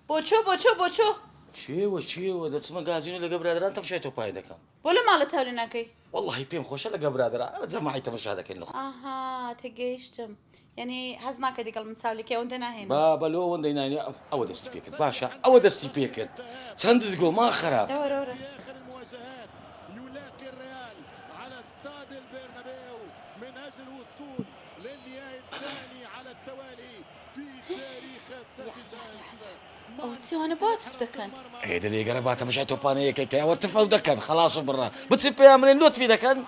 بۆ چۆ بۆ چۆ بۆ چۆ؟ چێوە چێوە دەچمە گازینۆ لەگە برادەران تەمشای تۆپانی دەکەم. بۆ لە ماڵە چاو لێ ناکەی؟ وەڵاهی پێم خۆشە لەگە برادەران جەماعی تەمەشا دەکەین لە خۆ. ئاها تێگەیشتم یانی حەز ناکەی لەگەڵ من چاو لێکەی ئەوەندە ناهێنی. بابە لۆ ئەوەندەی ناینی ئەوە دەستی پێ کرد باشە ئەوە دەستی پێ کرد چەندت گۆ ما خراپ. دە وەرە وەرە. ئەوە چیوانە بۆ تف دەکەن؟ ئێ دە لێگەڕێ با تەمەشای تۆپانەیەکەی کەی ئەوە تف ئەو دەکەن خەڵاس و بڕە بچن پێیان بڵێن لۆ تفی دەکەن؟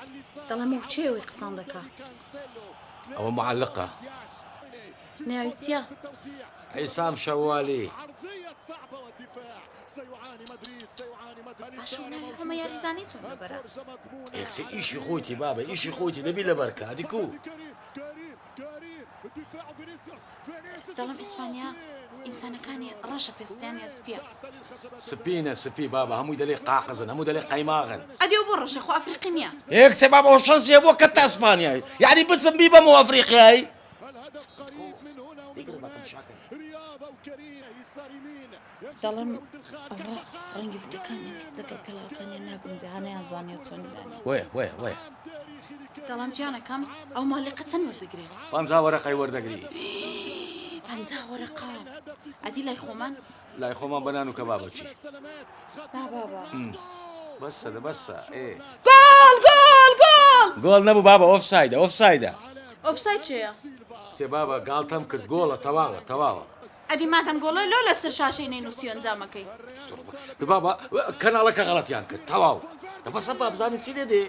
دەڵێم ئەو کێ ئەوەی قسان دەکا؟ ئەوە معەلقە. ناوی چیە؟ عیسام شەوالی. باشە و ناوی هەمە یاریزانی چۆن لەبەرە؟ ئێ کچێ ئیشی خۆیتی بابە ئیشی خۆیتی دەبی لەبەر کە ئەدی کو؟ دەڵێم ئیسپانیا ئینسانەکانی ڕەشە پێستیان یا سپیە؟ سپینە سپی بابە هەمووی دەلێ قاقزن هەموو دەلێ قەیماغن. ئەدی ئەو بۆ ڕەشە خۆ ئەفریقی نییە. ئێ کچێ بابە ئەو شەنسیە بۆ کەتە ئەسپانیای یانی بچم بیبەمەوە ئەفریقیای؟ دەڵێم ئەوە ڕەنگی جلەکانیان هیچ لەگەڵ پێڵاوەکانیان ناگونجێ ها نەیانزانیوە چۆنی دانێن. وەیە وەیە وەیە. دەڵێم گیانەکەم ئەو مالیقە چەند وەردەگرێ؟ 50 وەرەقەی وەردەگری. 50 وەرەقە ئەدی لای خۆمان؟ لای خۆمان بە نان و کەبابە چی؟ نا بابا. بەسە دە بەسە ئێ. گۆڵ گۆڵ گۆڵ. گۆڵ نەبوو بابە ئۆفسایدە ئۆفسایدە. ئۆفساید چێیە؟ چێ بابە گاڵتەم کرد گۆڵە تەواوە تەواوە. ئەدی مادەم گۆڵە لۆ لەسەر شاشەی نەینوسی ئەنجامەکەی. بابا کەناڵەکە غەڵەتیان کرد تەواو دە بەسە با بزانین چی لێ دێ.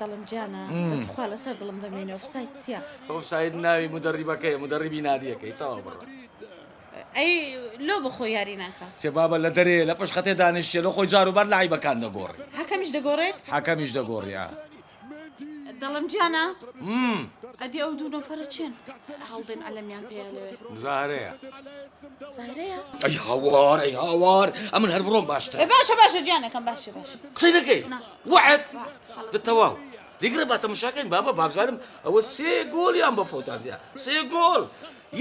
دەڵم جانە تخوا لەسەر دڵم دەمێنێ ئۆفساید چییە؟ ئۆفساید ناوی مدەڕیبەکەیە مدەڕیبی نادیەکەی تەواو بڕە. ئەی لۆ بە خۆی یاری ناکا؟ چێ بابە لە دەرێ لە پشت خەتێ دانیشتیە لۆ خۆی جاروبار لەعیبەکان دەگۆڕی. حەکەمیش دەگۆڕێت؟ حەکەمیش دەگۆڕی ئا. دەڵێم جانە ئەدی ئەو دوو نەفەرە چێن هەڵدێن عەلەمیان پێیە لەوێ؟ زاهرەیە. زاهرەیە؟ ئەی هاوار ئەی هاوار ئەمن هەر بڕۆم باشترە. ئێ باشە باشە گیانەکەم باشە باشە. قسەی دەکەی؟ نا. وەعد؟ خەڵەس. دە تەواو. لێگرە با تەمەشاکەین بابە بابزانم ئەوە سێ گۆڵیان بە فۆتان دیا سێ گۆڵ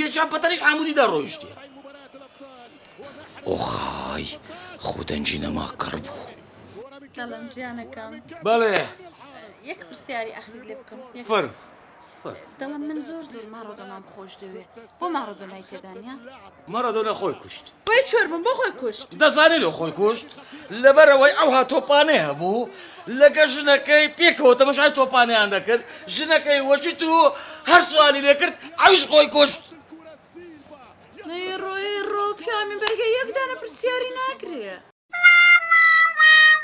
یەکیان پەتەریش عامودیدا ڕۆیشتیە. ئۆخای خۆ دەنگی نەما کەڕ بوو. دەڵێم گیانەکەم. بەڵێ. یەک پرسیاری ئەخری لێ بکەم. فەرموو فەرموو. دەڵێم من زۆر زۆر ماڕۆدۆنام خۆش دەوێ بۆ ماڕۆدۆنای تێدا نییە؟ ماڕۆدۆنا خۆی کوشت. بۆی چۆر بووم بۆ خۆی کوشت؟ دەزانی لۆ خۆی کوشت؟ لەبەرئەوەی ئەوها تۆپانەی هەبوو لەگە ژنەکەی پێکەوە تەمەشای تۆپانەیان دەکرد ژنەکەی وەچیت و هەر سوالی لێ کرد ئەویش خۆی کوشت. ئەی ڕۆ ئەی ڕۆ پیاوی بەرگە یەک دانە پرسیاری ناگرێ.